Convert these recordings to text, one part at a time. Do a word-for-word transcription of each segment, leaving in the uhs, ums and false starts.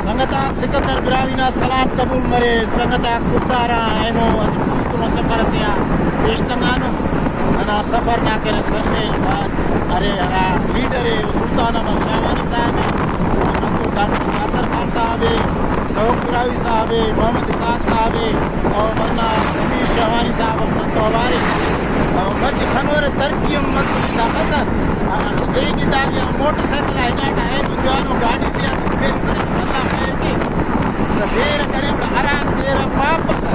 سنگت آک، سکندر براہوئی نا سلام قبول مرے۔ سنگت آک، خضدار آن اینو اسہ بھاز کلہو سفر اسے آ پیش تمانن۔ ننا سفر نا کرے سرخیل گاج ارے، ہرا لیڈر ءِ، او سلطان احمد شاہوانی صاحب ءِ، منظور ڈاکٹر جعفر خان صاحب ءِ، ذوق براہوئی صاحب ءِ، محمد اسحاق صاحب ءِ، اور ورنا سمیر شاہوانی صاحب ہم نن تو اوار ءِ۔ اور مچ خنور ترقی ہم مس، دا بس۔ لیکن دا موٹر سائیکل آ ہناٹہ اینو جوانو گاڈی سے آ فیل کرے، بس اللہ خیر کے۔ تو دیر کرے، ہرا دیر واپس آ۔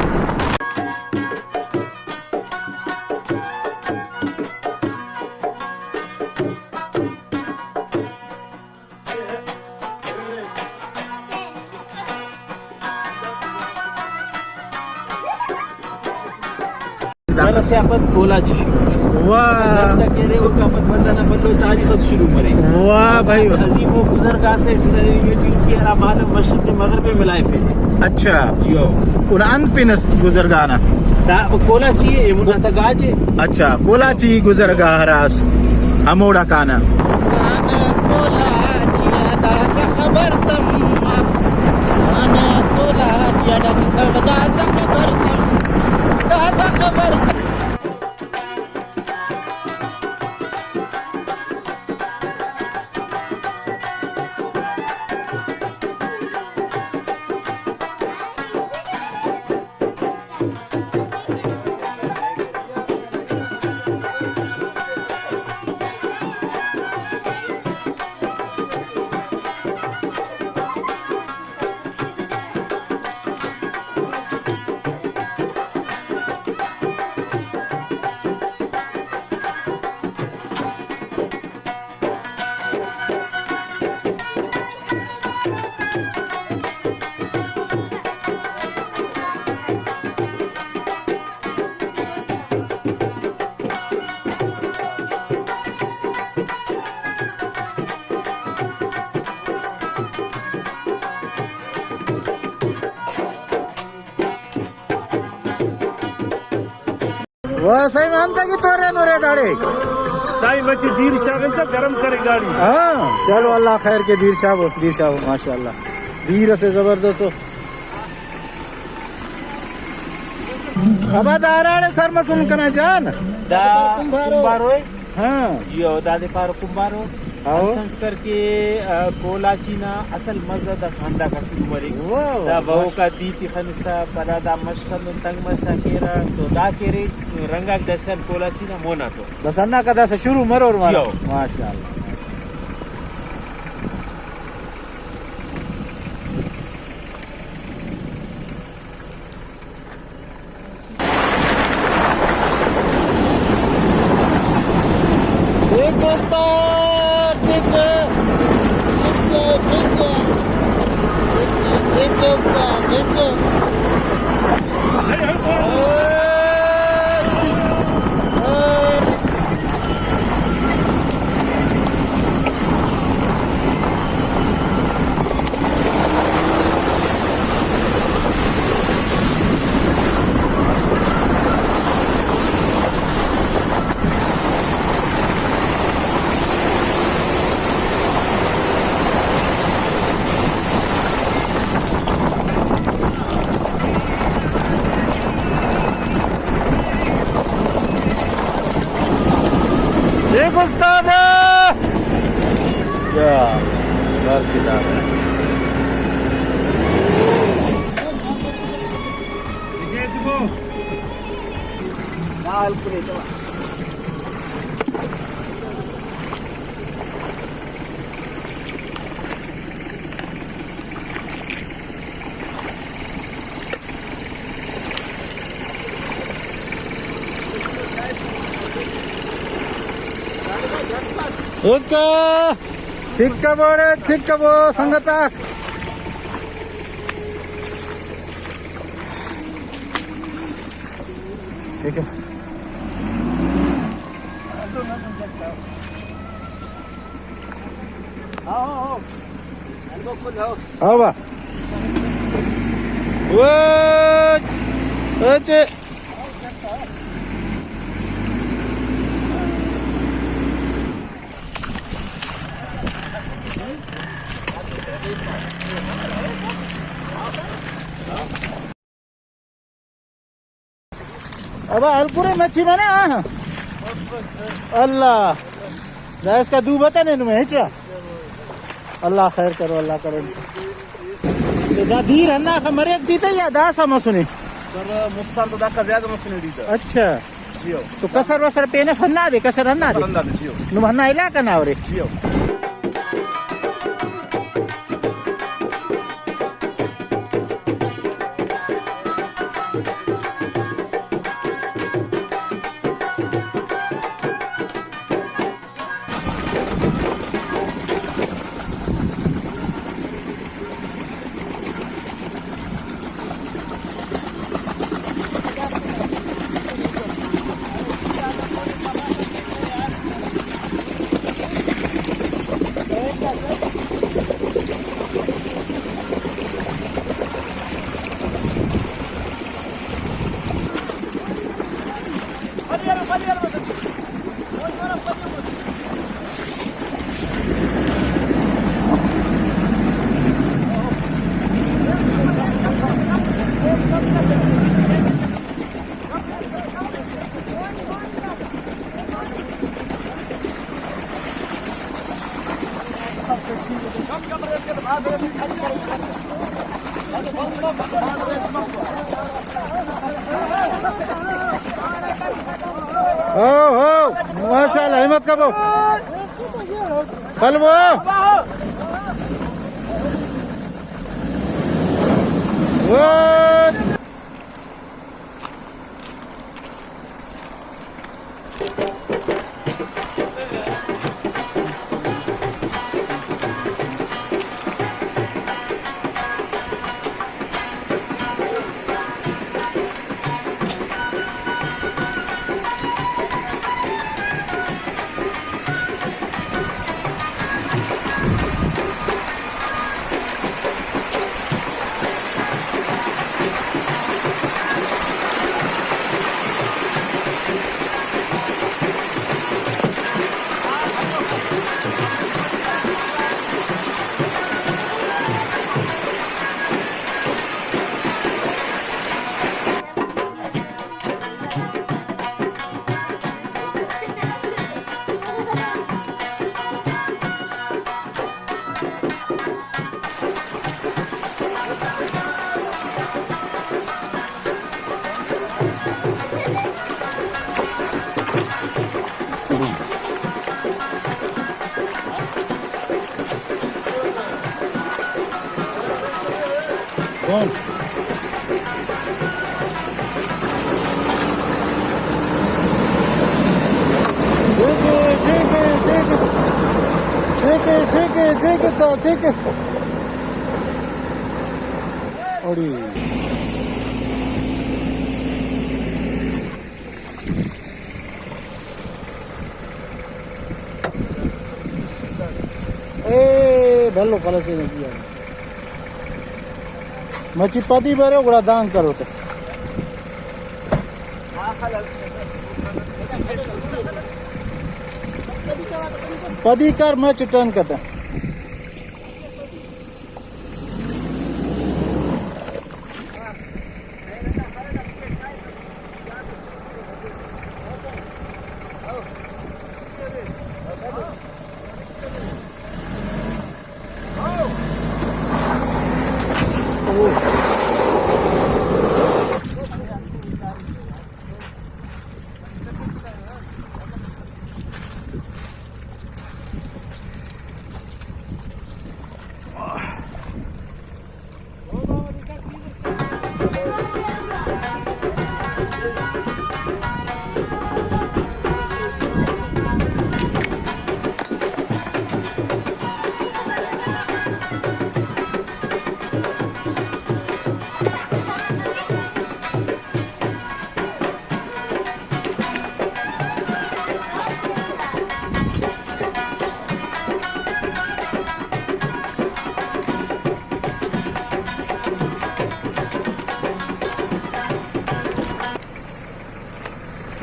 زر سے آ پد کولاچی شروع کرے۔ واہ۔ زر تک ارے، اوکا پد بندغ نا بھلو تاریخ اس شروع مرے۔ واہ بھائی۔ عظیم و بزرگ آ سے یوٹیوب کی ہرا مالو مشرق مغرب ملائفے۔ اچھا۔ جی ہو۔ اونا انت پن اس گزرگاہ نا؟ دا کولاچی ءِ، منا تا گاج ءِ۔ اچھا، کولاچی گزرگاہ ہراس ہموڑا کانہ۔ کانہ کولاچی آ داسہ خبر تما۔ کانہ کولاچی آ ڈاکٹر صاحب داسہ خبر تما۔ داسہ خبر تما۔ واہ سائیں، انت کہ تورے نورے داڑے۔ سائیں، مچہ دیر شاغن تا گرم کرے گاڑی۔ ہاں، چلو اللہ خیر کے، دیر شابو، دیر شابو، ماشاءاللہ۔ دیر اسے زبردست ءُ۔ ابا دا ہراڑے سر مسن کنا جان۔ دا کمبارو۔ کمبارو اے۔ ہاں۔ جی او، دادے پارو کمبارو۔ ہاں۔ انت سمجھ کر کہ، آ، کولاچی نا اصل مزہ داسہ ہنداکا شروع مریک۔ واہ، واہ، دا بہوکا دیر تخنسا، پدا دا مش کندن تنگ مرسا کیرہ، تو دا کہ ارے رنگاک داسکان کولاچی نا مونا تو۔ بس ہنداکا داسہ شروع مرور جی مارا۔ ہو۔ ماشاءاللہ۔ ٹھیک ہے استاد، ٹھیک ہے۔ ٹھیک ہے، ٹھیک ہے۔ ٹھیک ہے، ٹھیک ہے استاد، ٹھیک ہے۔ ٹھیک استاد۔ یا، بار کتاب ہے۔ اوکے، چکبوڑے، چکبو سنگت آک۔ ٹھیک ہے۔ ہاں با۔ اوئے، اچھے۔ ابا ہلکرے مچھی منا، ہاں۔ اللہ۔ دا اسکا دو بتنے نمے ہچرا۔ اللہ خیر کرو، اللہ کرو۔ تو دا دیر ہندا خہ مریک ٹی تہ یا داسا مسنے؟ سر، مستان تو داکا زیادہ مسنے ٹی تہ۔ اچھا۔ جی ہو۔ تو کسر وسر پین اف ہندا دے، کسر ہندا دے؟ کسر ہندا دے، جی ہو۔ نم ہندا علاقہ نا ارے؟ جی ہو۔ ہو، ہو، ماشاءاللہ، ہمت کبو۔ خلوو۔ وہ۔ ٹھیک ہے، ٹھیک ہے، ٹھیک ہے، ٹھیک ہے، ٹھیک ہے، ٹھیک ہے، ٹھیک ہے، استاد، ٹھیک ہے۔ اوڑی۔ اے بھلو خلاص ہے نزی آ۔ مچی پدی برو گڑا دان کرو تے۔ پدی کر مچ ٹرن کتا۔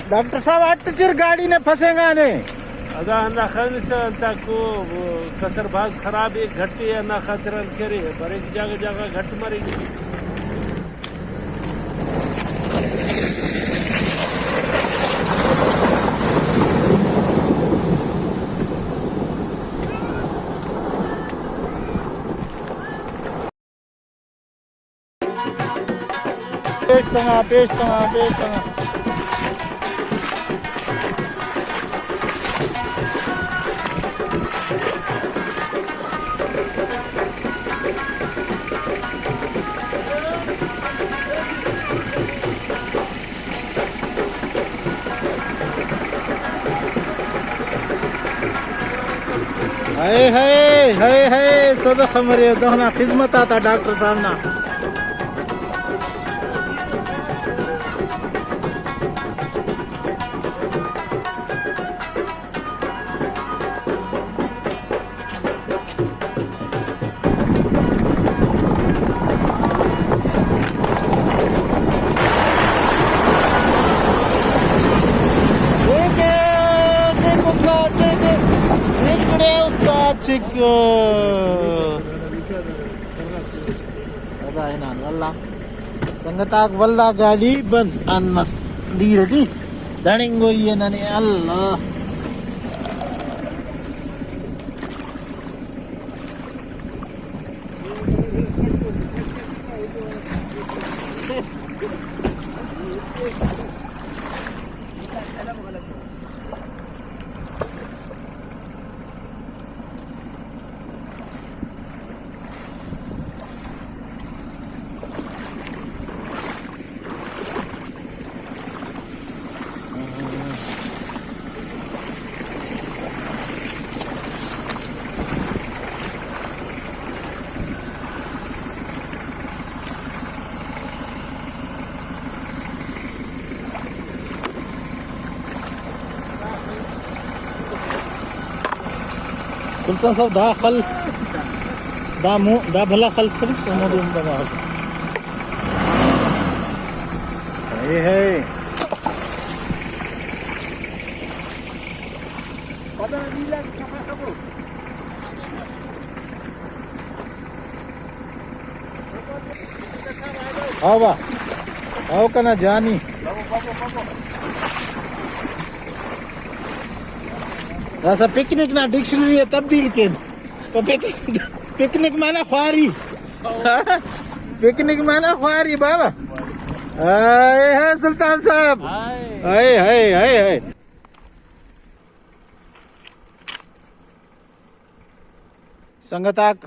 ڈاکٹر صاحب، اٹ چر گاڑی نے پھسینگانے۔ اگہ ہندا خنسہ انتاکو، کسر بھاز خراب ءِ، گھٹ ءِ، ہندا خاطر ان کرے، بریک جاگہ جاگہ گھٹ مریک۔ پیش تما، پیش تما، پیش تما۔ ہائے ہائے، ہائے ہائے، صدقہ مرے دہنا خدمت آتا ڈاکٹر صاحب نا۔ ٹھیک ہے، چک استاد، چک۔ نکڑے استاد، چک۔ ادا ہنان واللہ۔ سنگتاک، ولدا گاڑی بند ان مس دیر ٹی دننگوئی ء ننے اللہ۔ سلطان صاحب، دا خل، دا مو، دا بھلا خل سمجھ، سمودو بنا۔ اے ہے۔ آ واہ۔ او کنا جانی۔ داسا پکنک نا ڈکشنری ء تبدیل کین۔ پکنک، پکنک معنی خواری۔ پکنک معنی خواری بابا۔ اے ہے سلطان صاحب۔ ہائے۔ اے ہے، اے ہے۔ سنگتاک،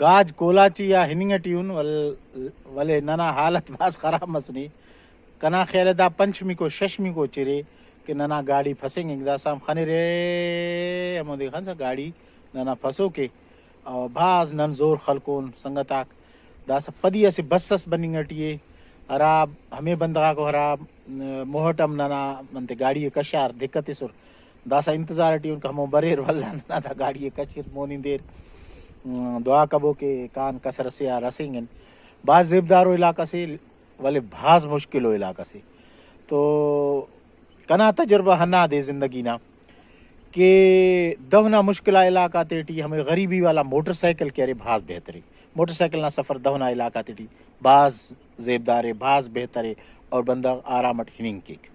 گاج کولاچی آ ہننگ ٹی ان ول-، ولے ننا حالت بھاز خراب مسنے۔ کنا خیال ء دا پنچمیکو ششمیکو چرے کہ ننا گاڑی پھسنگ انگ، داسہ ہم خنرے ہمودے خنسا گاڑی ننا پھسوکے۔ او بھاز نن زور خلکون سنگتاک۔ داسہ پدی اسہ بس اس بننگ ٹی ء، ہرا ہمے بندغاکو ہرا موہٹ ہم ننا انتے گاڑی ء کشار دقت تسر۔ داسہ انتظار ٹی ان کہ ہمو بریر ولدا ننا دا گاڑی ء کشر مونندیر۔ دعا کبو کہ کان کسر اسے آ رسینگن۔ بھاز زیبدارو علاقہ سے ولے بھاز مشکلو علاقہ سے۔ تو کنا تجربہ ہندادے زندگی نا کہ دہنا مشکل آ علاقہ تیٹی ہمے غریبی والا موٹر سائیکل کہ ارے بھاز بہترے۔ موٹر سائیکل نا سفر دہنا علاقہ تیٹی بھاز زیبدارے، بھاز بہترے اور بندغ آرام اٹ ہننگ کیک۔